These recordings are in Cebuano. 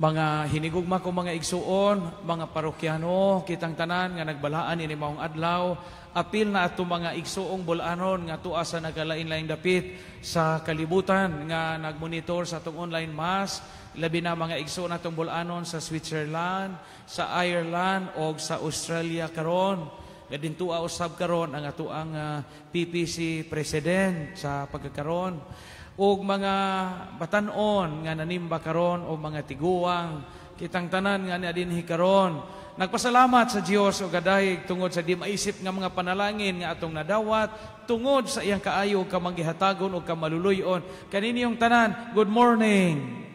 Mga hinigugma ko mga igsuon, mga parokyano, kitang tanan nga nagbalaan ini maong adlaw, apil na ato mga igsuong bulanon nga tuwa sa nagkalain-laing dapit sa kalibutan nga nagmonitor sa atong online mass, labi na mga igsuon natong bulanon sa Switzerland, sa Ireland o sa Australia karon. Nga dintua usab karon ang atoang PPC president sa pagkakaron ug mga batan-on nga nanimba karon o mga tiguang, kitang tanan nga naa dinhi karon, nagpasalamat sa Dios og gadayeg tungod sa di maisip nga mga panalangin nga atong nadawat tungod sa iyang kaayo ug kamanggihatagon ug kamaluluyon kaninyong tanan. Good morning.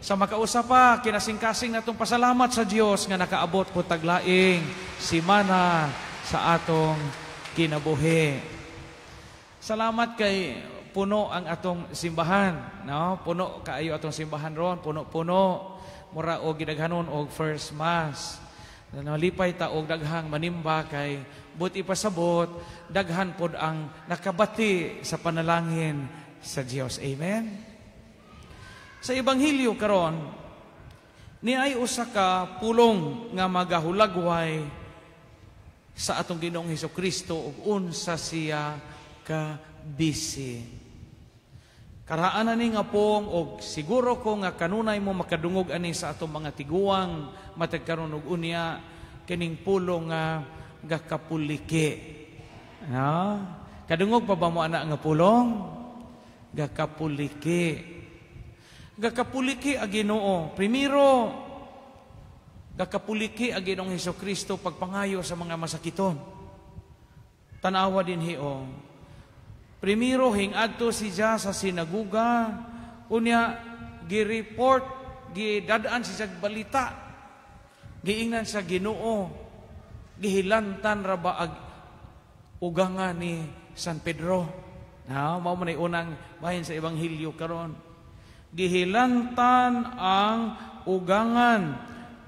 Sa makausa pa, kinasingkasing natong pasalamat sa Dios nga nakaabot po taglaing simana sa atong kinabuhi. Salamat kay puno ang atong simbahan, no? Puno kaayo atong simbahan ron, puno-puno. Mura og gidaghanon og first mass. Nalipay ta og daghang manimba kay but ipasabot daghan pod ang nakabati sa panalangin sa Dios. Amen. Sa ebanghelyo karon, ni ay usa ka pulong nga magahulagway sa atong Ginoong Hesus Kristo ug unsa siya ka busy. Karaan na ni nga pong og siguro ko nga kanunay mo makadungog ani sa atong mga tiguang matag karon og unya, kining pulong nga gakapuliki. No? Kadungog pa ba mo ana nga pulong? Gakapuliki. Gakapuliki ang Ginoo. Primero, gakapuliki ang Ginoong Hesus Kristo pagpangayo sa mga masakiton. Tanawa dinhi o. Primero, hingadto siya sa sinaguga, unya gi-report, gidadaan siya balita. Giingnan sa Ginoo, gihilantan ra ba ag uganga ni San Pedro? Na, mao man unang bahin sa ebanghelyo karon. Gihilantan ang ugangan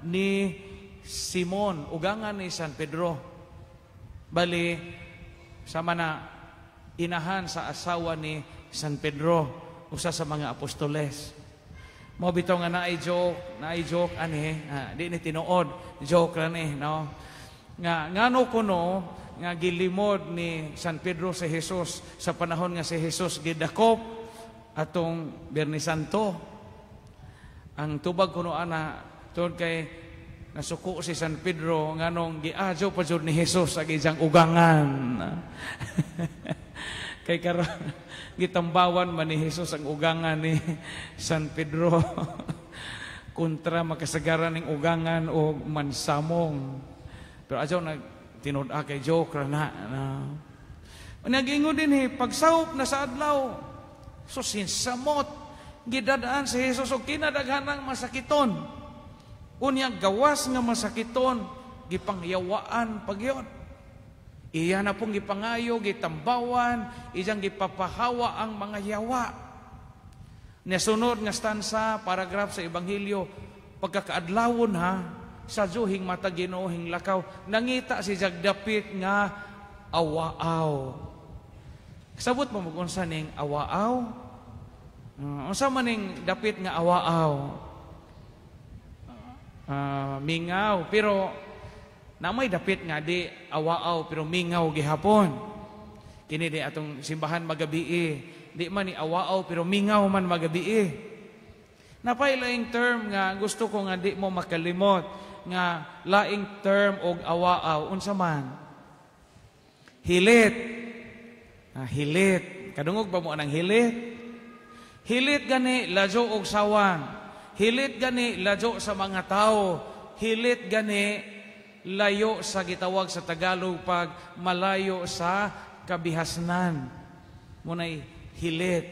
ni Simon, ugangan ni San Pedro. Bali, sama na inahan sa asawa ni San Pedro, usa sa mga apostoles. Mo bitaw nga naay joke ani, di ni tinuod, joke ra ni, no? Nga ngano kuno nga gilimod ni San Pedro si Jesus sa panahon nga si Jesus gidakop atong Biyernes Santo. Ang tubag kuno ana, tungod kay nasuko si San Pedro nganong giadyo pa jud ni Jesus ang iyang ugangan. Kay karon gitambawan man ni Jesus ang ugangan ni San Pedro. Kontra makasagaran ning ugangan o mansamong. Pero adyaw nag tinud kay joke ra na. Na. Nagingon din eh, pagsawop na sa adlaw, so sinsamot, gidadaan si Jesus og kinadaghanang masakiton. Unya gawas nga masakiton, gipangyawaan pagyon. Iya na pong gipangayo, gitambawan, iyang gipapahawa ang mga yawa. Nasunod nga stanza, paragraph sa Ebanghelyo, pagkakaadlawon ha, sa juhing mata Ginoo hing lakaw, nangita si dapit nga awaaw. Sabot mo mag unsa ning awaaw? Unsa man ning dapit nga awaaw? Mingaw, pero na may dapit nga di awaaw pero mingaw gihapon. Kini di atong simbahan magabii, di man ni awaaw pero mingaw man magabii. Napay laing term nga gusto ko nga di mo makalimot nga laing term og awaaw, unsa man? Hilit. Hilit. Kadungog ba mo anang hilit? Hilit gani ladyo og sawang. Hilit gani ladyo sa mga tao. Hilit gani layo sa gitawag sa Tagalog pag malayo sa kabihasnan. Munay hilit.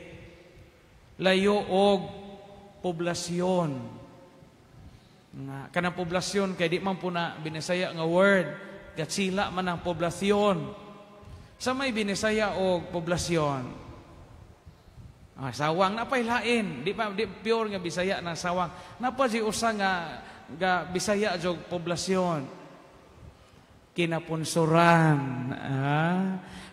Layo og poblasyon. Nga kanang poblasyon kay di man po na binisaya nga word, gatsila man ang poblasyon. Sa may binisaya og poblasyon? Sawang napay lain, di pa di pure nga Bisaya na sawang. Napa di usa nga ga Bisaya jog poblasyon. Kinapunsuran.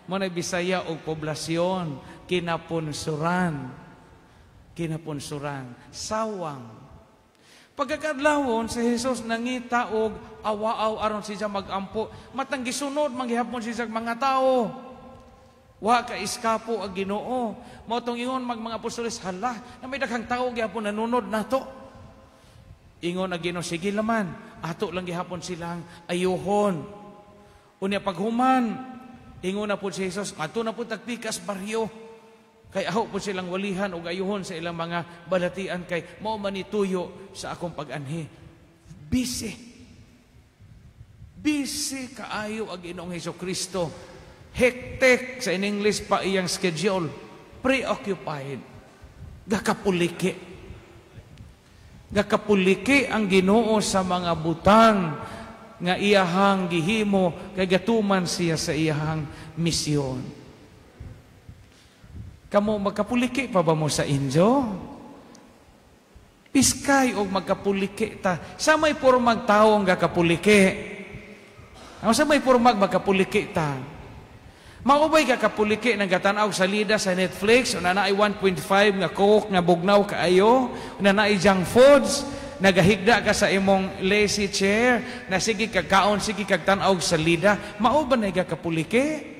Mo na Bisaya og poblasyon, kinapunsuran. Kinapunsuran, sawang. Pagkakadlawon si Jesus nangita og awaaw aron siya magampo. Matang gisunod manggihapon siya sa mga tao. Wa ka iskapo ang Ginoo. Mao tong ingon mag mga apostoles, "Hala, na may daghang tao gihapon nanunod nato." Ingon ang Ginoo, "Sige laman, ato lang gihapon silang ayuhon." Unya paghuman, ingon na po si Jesus, "Adto na po tagpikas baryo." Kay aho po silang walihan og ayuhon sa ilang mga balatian kay mao man ni tuyo sa akong pag-anhi. Busy. Busy kaayo ang Ginoong Hesus Kristo. Hectic sa in English pa iyang schedule. Preoccupied. Gakapuliki. Gakapuliki ang Ginoo sa mga butang nga iyahang gihimo kay gatuman siya sa iyahang misyon. Kamo, magkapuliki pa ba mo sa inyo? Piskay og magkapuliki ta. Sa may pormag tawo ang gakapuliki. Ang sa may pormag magkapuliki ta. Mao bay kakapuliki nang gatanaw sa lida sa Netflix, una naay 1.5 nga Coke nga bugnaw kaayo, una naay junk foods, nagahigda ka sa imong lazy chair, na sige kag kaon, sige kag tan-aw sa lida, mao ba na gakapuliki?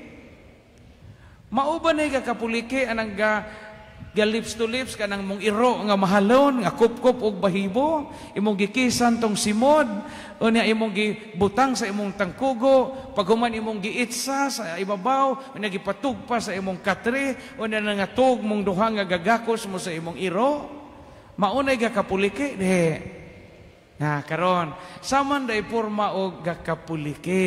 Mao ba na gakapuliki anang ga lips to lips kanang mong iro nga mahalon nga kupkop og bahibo, imong gikisan tong simod, unya imong gibutang sa imong tangkugo, paghuman imong giitsa sa ibabaw, unya gipatugpa sa imong katre, unya nangatog mong duha nga gagakos mo sa imong iro? Maunay gakapuliki di na karon? Saman day porma og gakapuliki.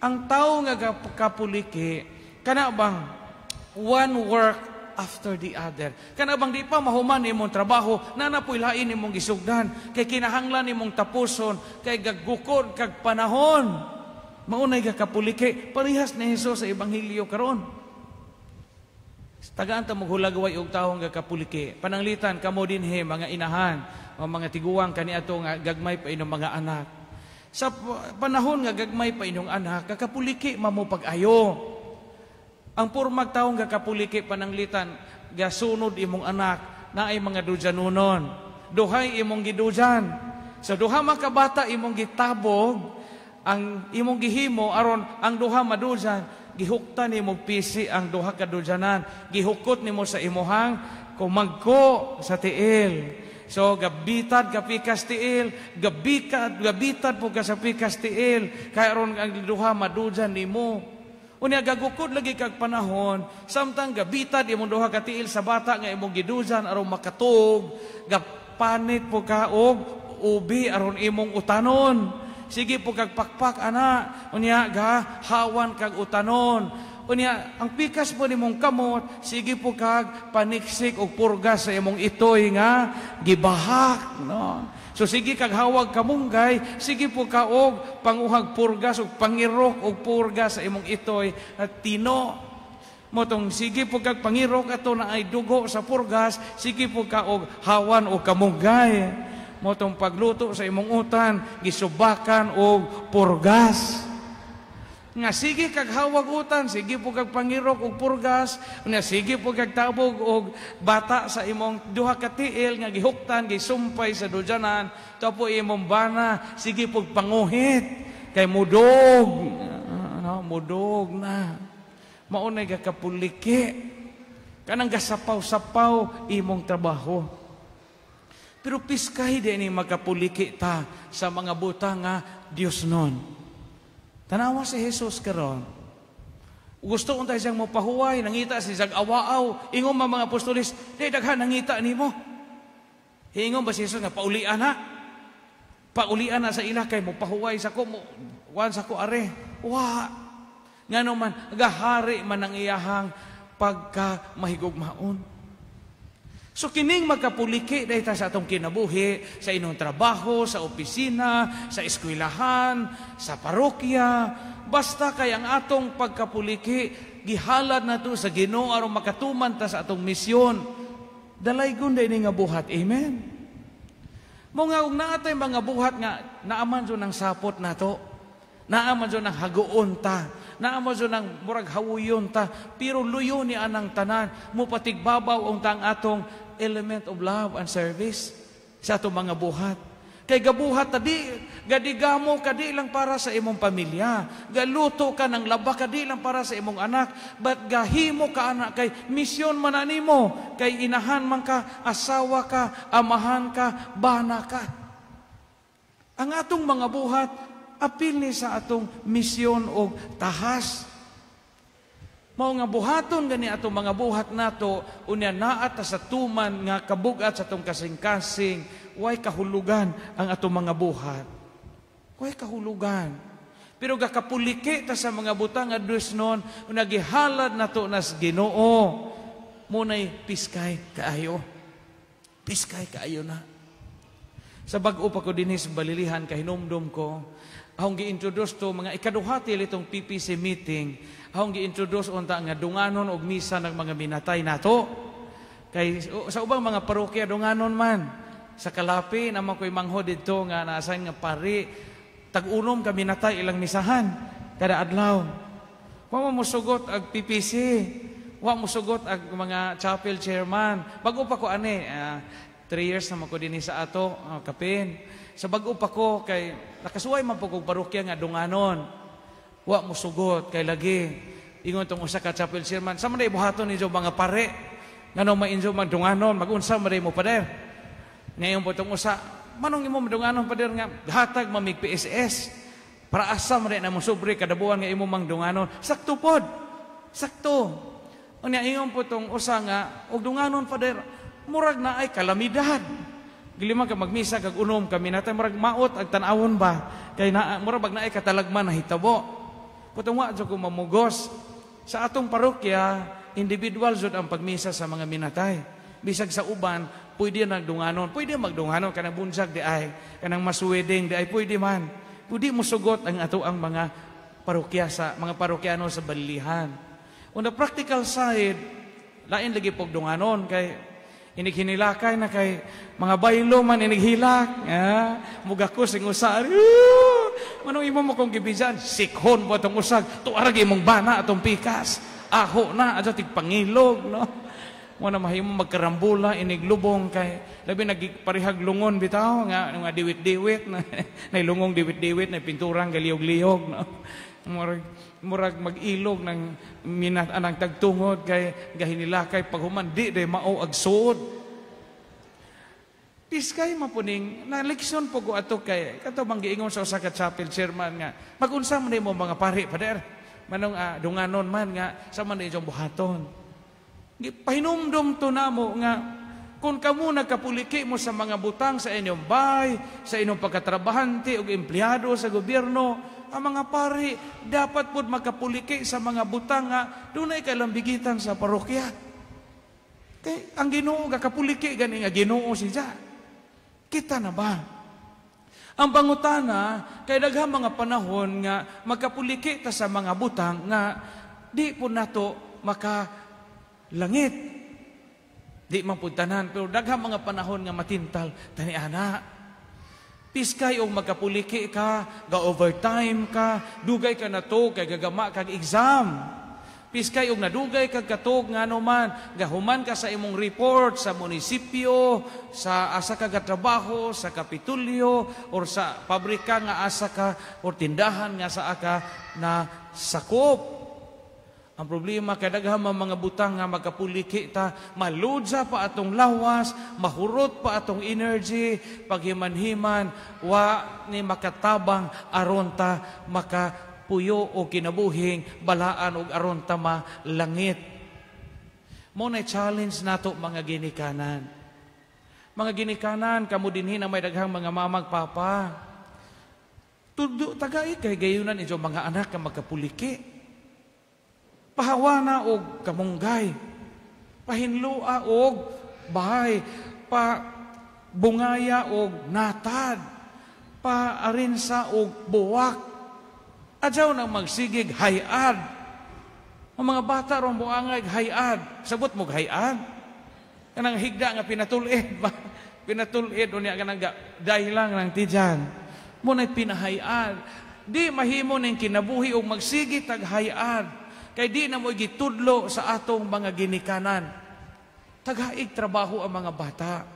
Ang tawo nga gakapuliki, kana bang one work after the other. Kana bang di pa mahuman imong trabaho, na po'y lain imong gisugdan, kay kinahanglan imong tapuson, kay gagukod kag panahon. Maunay gakapuliki, parehas ni Jesus sa ebanghelyo karon. Tagaan ta maghulagway og tawong gakapuliki. Pananglitan kamo dinhi mga inahan o mga tiguang kaniadto nga gagmay pa inyong mga anak. Sa panahon nga gagmay pa inyong anak, kakapuliki mamo pag-ayo. Ang pormag taong gakapuliki, pananglitan gasunod imong anak na ay mga dudyanunon. Duhay imong gidujan. Sa duha makabata imong gitabog, ang imong gihimo aron ang duha madujan, gihuktan nimo pisi ang duha ka dudyanan, gihukot nimo sa imuhang kumagko sa tiil. So gabitad ka pikas tiil, gabikad, gabitad po ka sa pikas tiil, kay aron ang duha madujan nimo. Unya gagukod lagi kag panahon, samtang gabitad imong duha ka tiil sa bata nga imong gidujan aron makatug, gapanit po ka og ubi aron imong utanon. Sige po kag pakpak ana, unya ga hawan kag utanon. Unya ang pikas po nimong kamot, sige po kag paniksik og purga sa imong itoy nga gibahak, no? So sige kag hawag kamunggay, sige po ka og panguhag purgas og pangirok og purga sa imong itoy at tino. Motong sige po kag pangirok ato na ay dugo sa purgas, sige po ka og hawan og kamunggay. Motong pagluto sa imong utan, gisubakan og purgas. Nga sige kag hawag utan, sige po kag pangirok og purgas, nga sige po kag tabog og bata sa imong duha ka tiil nga gihuktan, gisumpay sa dudyanan, tapo imong bana, sige po panguhit kay mudog. Ano, mudog na. Maunay gakapuliki. Kanang gasapaw-sapaw imong trabaho. Pero piskay di ni magkapuliki ta sa mga butang nga Dios nun. Tanawa si Jesus karon. Gusto unta siyang mopahuway, nangita si siyang awaaw. Ingon mga apostoles, "Di daghan nangita nimo." Ingon ba si Jesus nga paulian na? Paulian na sa ila kay mopahuway sa ko, mo wan sa ko are. Wa. Ngano man gahari man ang iyahang pagka mahigugmaon. So kining magkapuliki dahil ta sa atong kinabuhi, sa inyong trabaho, sa opisina, sa eskwelahan, sa parokya, basta kay ang atong pagkapuliki gihalad na to sa Ginoo aron makatuman ta sa atong misyon. Dalaygon day ni nga buhat. Amen. Mo nga og naa tay mga buhat nga naaman jud ng sapot nato. Naaman jud ng haguon ta. Naaman jud ng murag hawuyon ta, pero luyo ni anang tanan mo patigbabaw ang tang atong element of love and service sa atong mga buhat. Kay gabuhat ta di, gadigamo ka di lang para sa imong pamilya. Galuto ka ng laba ka di lang para sa imong anak, but gahimo ka anak kay misyon man na nimo, kay inahan man ka, asawa ka, amahan ka, bana ka. Ang atong mga buhat apil ni sa atong misyon og tahas. Mao nga buhaton gani atong mga buhat nato, unya naa ta sa tuman nga kabugat sa atong kasing-kasing, way kahulugan ang atong mga buhat. Way kahulugan. Pero gakapuliki ta sa mga butang nga dusnon, nagihalad nato nas Ginoo. Munay piskay kaayo. Piskay kaayo na. Sa bag-o pa ko dinhi sa Balilihan, kahinumdum ko, akong gi-introduce to mga ikaduha itong PPC meeting, akong gi-introduce unta nga dunganon og misa ng mga minatay nato. Kay sa ubang mga parokya dunganon man. Sa Kalapi naman ko'y manghod didto nga naasan nga pari, tag-unom ka minatay ilang misahan kada adlaw. Wa mo musugot ag PPC, wa musugot ag mga chapel chairman. Bag-o pa ko ani, 3 years na man ko dinhi sa ato, kapin. Sa bag-o pa ko kay nakasuway man po kog parokya nga dunganon. Wa musugot kay lagi ingon tong usa ka chapel chairman, sa man buhaton ninyo mga pare? Ngano mainjo magdunganon, magunsa man mo, pader? Ngayon po tong usa, manong imo madunganon, pader, nga hatag mamig PSS. Para asa man na mo sobre kada buwan nga imo mang dunganon? Sakto pod. Sakto. Unya ingon po tong usa nga og dunganon, pader, murag na ay kalamidad. Gilima ka magmisa kag unom kami natay, murag maot ag tan-awon ba kay na murag bag naay katalagman na hitabo. Putong wa jud ko mamugos. Sa atong parokya, individual jud ang pagmisa sa mga minatay. Bisag sa uban, pwede nagdunganon. Pwede magdunganon kanang bunsag di ay, kanang mass wedding di ay, pwede man. Pwede mo sugot ang ato ang mga parokya sa mga parokyano sa Balilihan. On the practical side, lain lagi pog dunganon kay inig hinilakay na kay mga baylo man inighilak. Yeah. Mugako sing usa. Manong imo mo kong gibisan, sikhon po atong usag, tuarag imong bana atong pikas. Aho na, adto tig pangilog, no? Mo na mahimo magkarambula iniglubong kay labi nagparihag lungon bitaw nga nga diwit-diwit na nailungong diwit-diwit na pinturang galiyog-liyog, no? Murag mag-ilog ng minat anang tagtungod kay gahinilakay paghuman di day mao ag suod. Piskay mapuning na leksyon po ko ato kay kato bang giingon sa usa ka chapel chairman nga magunsa man mo mga pari, pader, manong dunganon man nga sa man inyong buhaton. Pahinumdum to namo nga kung kamo nagkapuliki mo sa mga butang sa inyong bay, sa inyong pagkatrabahante o empleyado sa gobyerno, ang mga pari dapat pud magkapuliki sa mga butang nga dunay kalambigitan sa parokya. Kay ang Ginoo gakapuliki gani nga Ginoo siya. Kita na ba? Ang pangutana kay daghang mga panahon nga magkapuliki ta sa mga butang nga di po nato maka langit. Di man pud tanan, pero daghang mga panahon nga matintal tani ana. Piskay og magkapuliki ka, ga overtime ka, dugay ka na to kay gagama kag exam. Piskay og nadugay kag katog ngano man, gahuman ka sa imong report sa munisipyo, sa asa ka gatrabaho, sa kapitulyo or sa pabrika nga asa ka or tindahan nga sa aka na sakop. Ang problema kay daghan man mga butang nga magkapuliki ta, maludsa pa atong lawas, mahurot pa atong energy, paghiman-himan wa ni makatabang aron ta makapuyo o kinabuhing balaan og aron ta malangit. Mo na challenge nato, mga ginikanan. Mga ginikanan, kamo dinhi na may daghang mga mamag papa. Tudo tagay kay gayunan inyong mga anak nga magkapuliki. Pahawana og kamunggay. Pahinlua og bahay. Pa bungaya og natad. Paarinsa og buwak. Adyaw nang magsigig hayad. Ang mga bata ron buangay hayad. Sabot mo hayad. Kanang higda nga pinatulid ba? Pinatulid unya kanang daylang ng tijan. Mo na'y pinahayad. Di mahimo ning kinabuhi og magsigi tag hayad. Kay di na mo gitudlo sa atong mga ginikanan. Tagaig trabaho ang mga bata.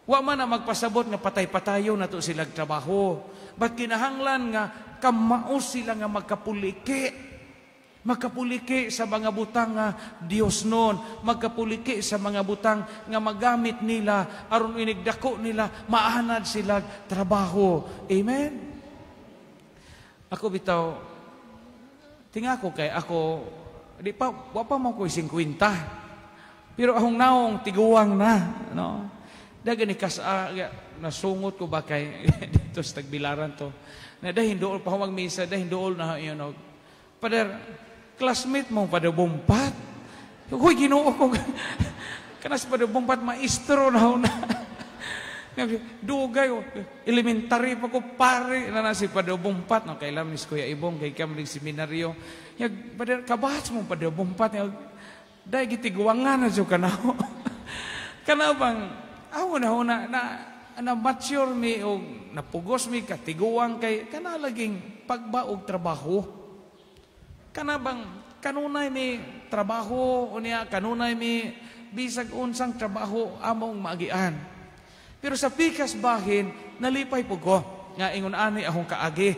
Wa man na magpasabot nga patay-patayo na to silag trabaho. But kinahanglan nga kamao sila nga magkapuliki. Magkapuliki sa mga butang nga Dios nun, magkapuliki sa mga butang nga magamit nila aron inigdako nila, maanad sila trabaho. Amen. Ako bitaw tinga ko kay ako di pa wa pa mo ko 50. Pero akong naong tiguang na, no. Dagan ni kas nasungot ko ba kay dito sa tagbilaran to. Na dahin dool pa magmisa, dahin dool na yun. Pader, classmate mo Padre Bumpat. Huy, Ginoo ko. Kanas Padre Bumpat, maestro na na. Dugay, elementary pa ko, pare na na si Padre Bumpat. No, kailan ni Kuya Ibong, kay kami seminaryo. Yag, Padre, kabats mo Padre Bumpat. Dahil gitiguangan na siya kanaw. Kanaw bang, awo na na, na, na mature mi o napugos mi katiguang kay kanalaging pagbaog trabaho. Kana bang kanunay mi trabaho unya kanunay mi bisag unsang trabaho among maagian. Pero sa pikas bahin nalipay pud ko nga ingon ani akong kaagi.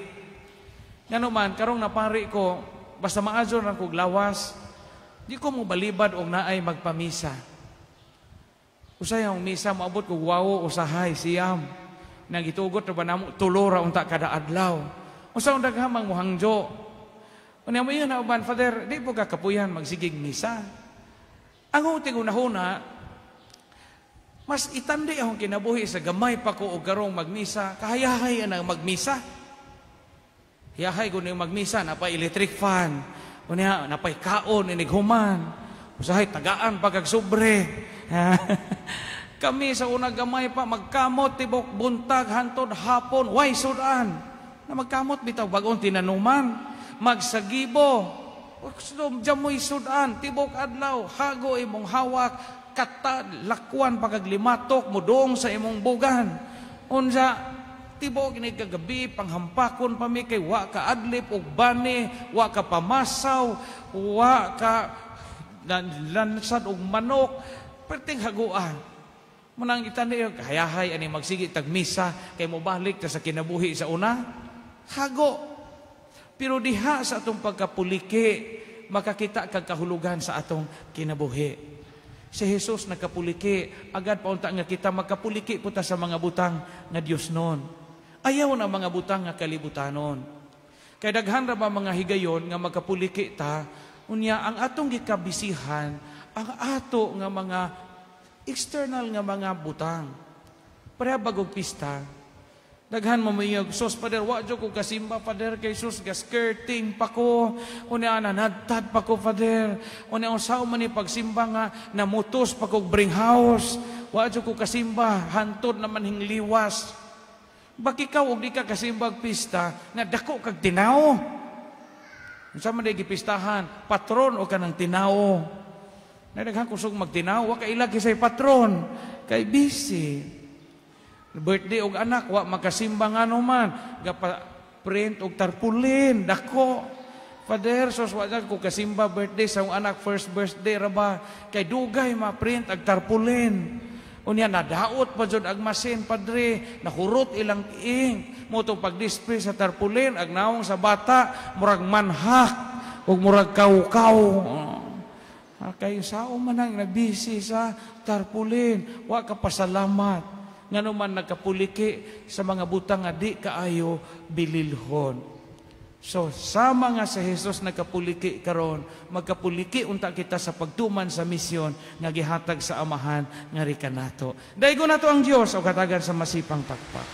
Ngano man karong napari ko basta maadyo ra kog lawas, di ko mo balibad og naay magpamisa. Usay ang misa moabot kog wawo usahay siyam. Nagitugot ra ba namo tulo ra unta kada adlaw. Usa ang daghamang mohangjo. Unya mo yun na uban, Father, di po kakapuyan magsigig misa. Ang tiguna-huna, mas itandi akong kinabuhi sa gamay pa ko og karong magmisa, kahayahay ang magmisa. Hayahay ko niyong magmisa, napay electric fan, unya, napay kaon, inighuman. Usahay, tagaan pagkag sobre. Kami sa unang gamay pa, magkamot, tibok, buntag, hantod, hapon, way sudan. Na magkamot, bitaw, bagong tinanuman. Magsagibo, jamoy sudan, tibok adlaw, hago imong hawak, kata, lakwan pagaglimatok, mudong sa imong bugan. Unsa, tibok ni kagabi, panghampakon pa mi kay wa ka adlip og bani, wa ka pamasaw, wa ka lansad og manok, perting haguan. Munang itani, hayahay, ani magsigi tagmisa, kay mobalik ta sa kinabuhi sa una, hago. Pero diha sa atong pagkapuliki, makakita kag kahulugan sa atong kinabuhi. Si Jesus nagkapuliki, agad paunta nga kita magkapuliki puta sa mga butang nga Dios nun. Ayaw na mga butang nga kalibutanon. Kay daghan ra ba mga higayon nga magkapuliki ta, unya ang atong gikabisihan, ang ato nga mga external nga mga butang. Pareha bagog pista. Daghan mo mayag, sus, Pader, wa jud ko kasimba, Pader, kay sus, gaskirting pa ko, unya nanadtad pa ko, Pader, unya usaw man ni pagsimba nga, namutos pa ko bring house, wa jud ko kasimba, hantod naman hingliwas. Bak ikaw, og di ka kasimbag pista, nga dako kag tinaw. Unsa man day gipistahan, patron o kanang tinaw. Nadaghan kusog magtinaw, wa ka ilag kisay patron, kay busy. Birthday og anak, wa makasimba nga man, gapa print og tarpaulin, dako. Father, sos wa ko kasimba birthday sa akong anak, first birthday ra ba, kay dugay ma-print ag tarpaulin. Unya nadaot pa jud ag masin, padre, nahurot ilang ink. Mo to pag-display sa tarpaulin ag naong sa bata, murag manhak ug murag kawkaw. Kay sao man ang nabisi sa tarpaulin, wa ka pasalamat. Ngano man nagkapuliki sa mga butang nga di kaayo bililhon. So sama nga sa Jesus nagkapuliki karon, magkapuliki unta kita sa pagtuman sa misyon nga gihatag sa Amahan nga rika nato. Daygon nato ang Dios og hatagan sa masipang pakpak.